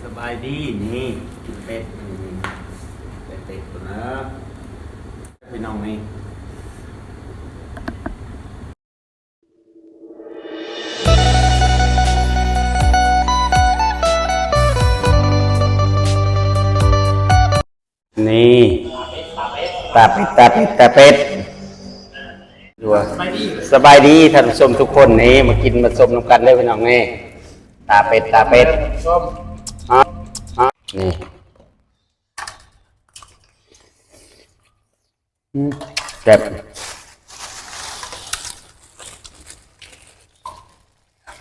ສະບາຍດີ ນີ້ກິນເປັດ ເປັດ ເປັດ ເປັດ ພຸ້ນນະ ພີ່ນ້ອງນີ້. ນີ້ ຕາເປັດ ຕາເປັດ ຕາເປັດ ສະບາຍດີ ສະບາຍດີທ່ານຜູ້ຊົມທຸກຄົນ ນີ້ ມາກິນມາຊົມນຳກັນເດີພີ່ນ້ອງ ນີ້ ຕາເປັດ ຕາເປັດ ນີ້. ອືມ ແຊບ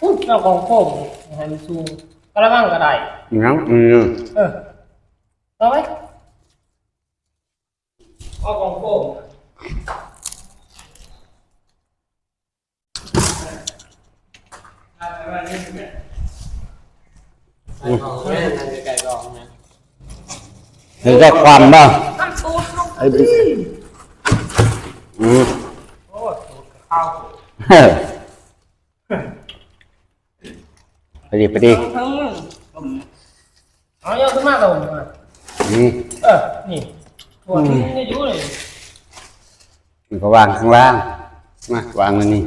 ອຸ້ຍ ເອົາຂອງໂຄມໃຫ້ມັນສູງ ກະລະມັງກະໄດ້ ຍັງ ອືມ ເອີ ເອົາໄວ້ ເອົາຂອງໂຄມ. ເຫັນແຕ່ຄວັນບໍ່? ອືມ ພໍດີ ພໍດີ. ເອົາ ເອົາຂຶ້ນມາລະ ນີ້ ເອີ ນີ້ ອືມ ນີ້ຢູ່ນີ້ ມັນກໍວາງຂ້າງລ່າງ ມາ ວາງໄວ້ນີ້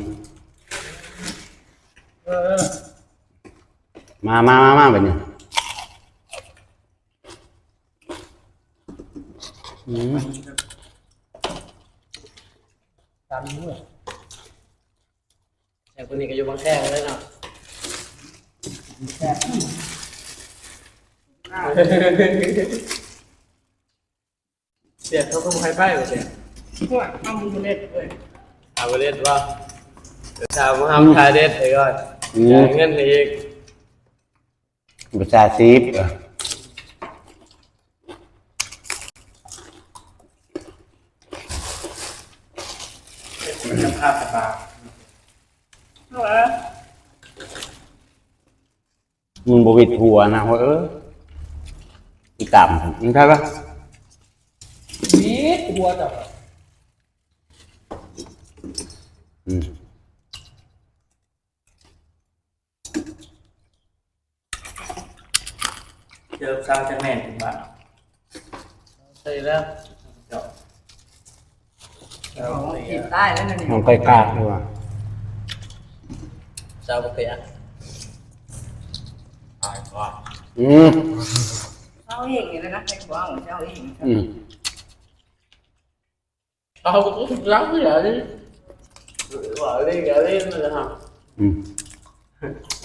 ເອີ ເອີ ມາ ມາ ມາ ມາ ບາດນີ້ ອືມ ຕາມນີ້. ແຕ່ຄົນນີ້ກໍຢູ່ບາງແຄເລີຍເນາະ ແຊບ ສຽບເຂົາກໍບໍ່ໃຫ້ໄປວ່າຊັ້ນ ໂອ້ຍ ເອົາບໍ່ເລັດເວີຍ ເອົາບໍ່ເລັດບໍ່ ເອົາບໍ່ເລັດ ໄປກ່ອນ ອືມ ຈ່າຍເງິນໃຫ້ອີກ. ປະຊາຊີບ ເຮັດເປັນເຈົ້າພາບສະບາຍ ມັນບໍ່ຫວິດຫົວນະ ເອີຍ ອີ່ຕາມ ມັນໃຊ່ປະ? ຫວິດຫົວເຈົ້າ ອືມ. ເຈີສາວຈະແມ່ນເປັນບ້າ ໃສ່ແລ້ວ ເຈົ້າ ເອົາ ກິນຕາຍແລ້ວນີ້ ມັນໄກ່ກາດຢູ່ວ່າ ສາວບໍ່ເປຍ ຕາຍວ່າ ອືມ ເອົາເອງນີ້ແຫຼະນະ ໃຫ້ກວ້າງເອົາເອງ ອືມ. ເອົາ ລັກເຫຼືອນີ້ ວ່າເລີຍ ເລີຍ ມັນລະຫາ ອືມ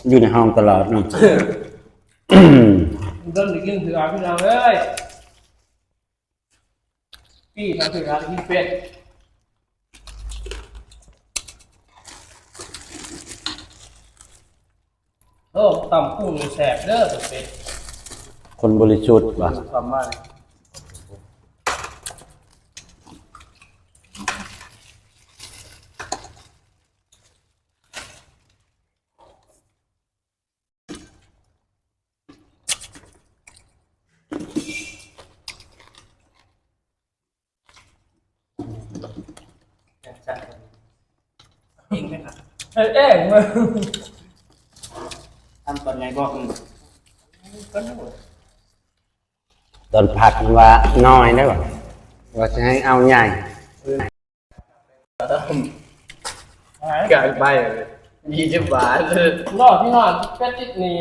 ຢູ່ໃນຫ້ອງຕະຫຼອດເນາະ ເດີນໄປກິນເຖືອພີ່ນ້ອງເອີຍ ປີ້ມາເຖືອກິນເປັດ. ໂອ້ ຕຳກຸ້ງນີ້ແຊບເດີ ເປັດ ຄົນບໍລິສຸດວ່າ ຄວາມໝາຍ ເອງເປັນຫຍັງ? ເຮັດເອງເວີຍ. ທຳຕອນໃຫຍ່ບໍ່? ອືມ ຕອນພັກມັນວ່ານ້ອຍເດ້ ວ່າຊິໃຫ້ເອົາໃຫຍ່. ການໄປ ຍີ່ສິບບາດ ລໍພີ່ນ້ອງ ແປດສິບນີ້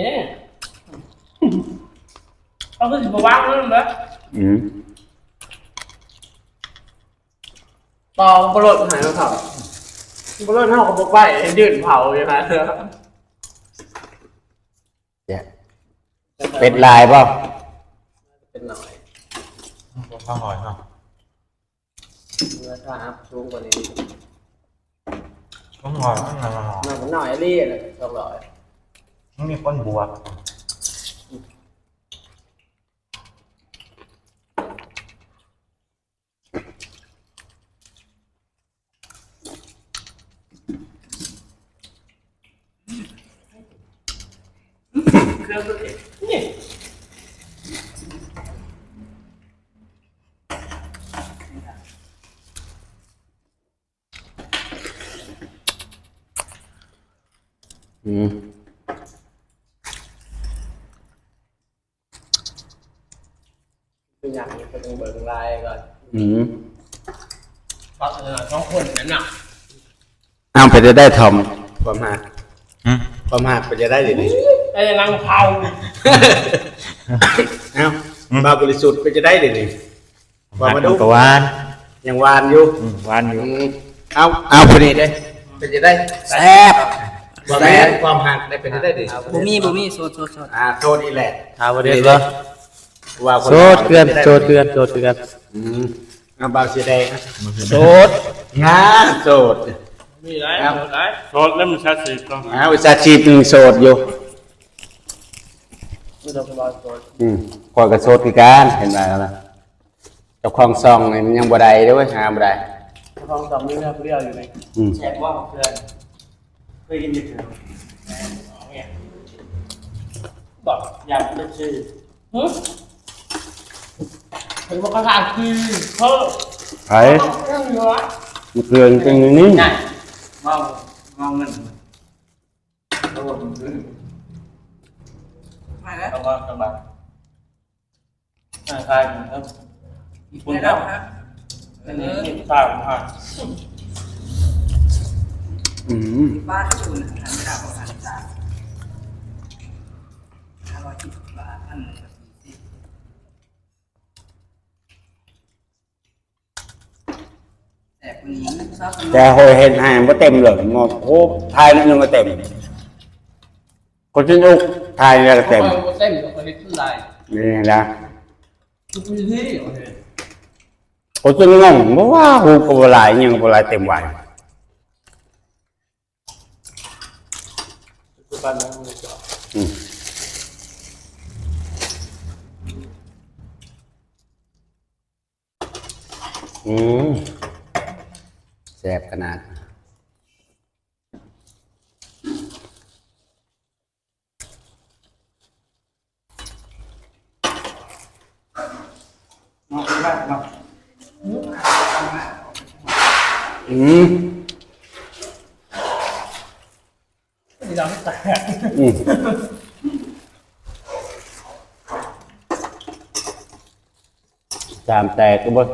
ເຮົາຄືຊິບໍ່ວາງເລີຍເນາະ. ອືມ ຕໍ່ບໍ່ລົດໃຫ້ເຂົາ ບໍ່ລົດເຮົາກໍບໍ່ໄປ ຢືນເຜົາຢູ່ຫັ້ນ. ເປັດຫຼາຍບໍ່? ເປັດໜ້ອຍ ບໍ່ເທົ່າໜ້ອຍເນາະ. ເມື່ອຖ້າອັບສູງກວ່ານີ້ ສອງຮ້ອຍ ມັນໜ້ອຍ ໜ້ອຍອີ່ຫຼີແຫຼະ ສອງຮ້ອຍ ມັນມີຄົນບວກ. ເຄື່ອງຕົວເອງນີ້ ອືມ. ຄືຫຍັງເພິ່ນເບິ່ງລາຍກ່ອນ. ອືມ ປັກເອີ ສອງຄົນນັ້ນນະ. ເອົາ ເປັນຈັ່ງໃດທອມ ຄວາມຮັກ? ຫຶ? ຄວາມຮັກເປັນຈັ່ງໃດດຽວນີ້? ໄດ້ນັ່ງເຜົາ. ເອົາ ຫຶ? ບ່າວບໍລິສຸດເປັນຈັ່ງໃດດຽວນີ້? ຄວາມຮັກມັນກໍຫວານ ຍັງຫວານຢູ່. ອືມ ຫວານຢູ່. ອືມ ເອົາ ເອົາ ຜູ້ນີ້ເດ້ ເປັນຈັ່ງໃດ? ແຊບ ບໍ່ແມ່ນ ແຊບ ຄວາມຮັກໄດ້ເປັນຈັ່ງໃດດຽວນີ້? ບໍ່ມີ ບໍ່ມີ ໂສດ ໂສດ ໂສດ. ອ່າ ໂສດອີກແຫຼະ ຖ້າບໍ່ໄດ້ບໍ່ ວ່າຄົນ ໂສດເກືອນ ໂສດເກືອນ ໂສດເກືອນ. ອືມ ເອົາ ບ່າວສີແດງ ໂສດ ງາ ໂສດ ມີຫຼາຍ ໂສດຫຼາຍ ໂສດແລ້ວມີຊາຊີບເນາະ. ອ່າ ວິຊາຊີບຍັງໂສດຢູ່. ອືມ ຂ້ອຍກໍໂສດຄືກັນ ເຫັນວ່າລະ ເຈົ້າຂອງຊ່ອງນີ້ມັນຍັງບໍ່ໄດ້ເດ້ ຫາບໍ່ໄດ້. ເຈົ້າຂອງຊ່ອງມີເຮືອຜູ້ດຽວຢູ່ນີ້. ອືມ ແຊບບໍ່ເພື່ອນ? ເຄີຍກິນຢູ່ເທື່ອ ບອກ ຢາກເປັບຊີ. ຫຶ? ເຫັນບໍ່ ເຂົາຖາມຄືເຂົາ ໃຜ? ເຂົາເຄື່ອງຢູ່ຫວາ? ມັນເຄື່ອງເປັນຢ່າງນີ້ ເວົ້າ ເວົ້າເງິນ. ໂອ້ ມັນຄື ມາແລ້ວ ເອົາມາ ເອົາມາ. ອ່າ ຖ່າຍເບິ່ງເດີ ອີກຄົນແລ້ວ ແລ້ວ ອັນນີ້ ເອີ ອີກສາມ ອ່າ ອືມ ບ້ານຢູ່ນະ ອັນນີ້ລະ ປະມານສາມຮ້ອຍສິບບາດ ອັນນີ້ກໍສີ່ສິບ. ແຕ່ໂຫຍເຮັດໃຫ້ມັນບໍ່ເຕັມເລີຍ ໂອ້ ຖ່າຍໜ້ອຍໜຶ່ງກໍເຕັມ ຄົນຈະລຸກ ຖ່າຍແລ້ວກໍເຕັມ ບໍ່ເຕັມ ກໍເຮັດຫຼາຍ ນີ້ນະ ທຸກວິທີ ຄົນຈະງົງ ບໍ່ວ່າຮູບກໍບໍ່ຫຼາຍ ຫຍັງກໍບໍ່ຫຼາຍ ເຕັມໄວ. ອືມ ອືມ ແຊບຂະໜາດ. ອືມ ອືມ ຈາມແຕກກໍບໍ່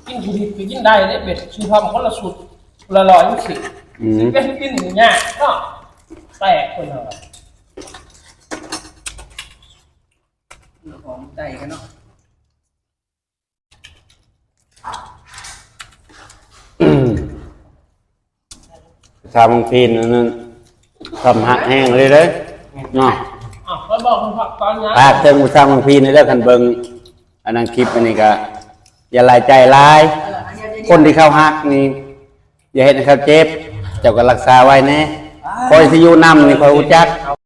ກິນຜູ້ດິບກໍກິນໄດ້ເດ້ ເບັດຊື່ທອມຄົນລະຊຸດ ຄົນລະຮ້ອຍຈັ່ງຊີ້. ອືມ ຊິເປັນກິນຍາກເນາະ ແປກຄົນເຮົາ ຂອງໃຈກັນເນາະ. ຊາວເມືອງພີນນັ້ນ ຄວາມຮັກແຮງເລີຍເດ້ເນາະ. ອ້າວ ຂ້ອຍບອກເພິ່ນພັກຕອນນັ້ນ ຝາກເຖິງຊາວເມືອງພີນເດີ ຄັນເບິ່ງອັນນັ້ນຄລິບອັນນີ້ກໍຢ່າຫຼາຍໃຈຫຼາຍ. ເອີ ອັນນີ້ ຄົນທີ່ເຂົາຮັກນີ້ ຢ່າເຮັດໃຫ້ເຂົາເຈັບ ເຈົ້າກໍຮັກສາໄວ້ແດ່. ຂ້ອຍຊິຢູ່ນຳນີ້ ຂ້ອຍຮູ້ຈັກ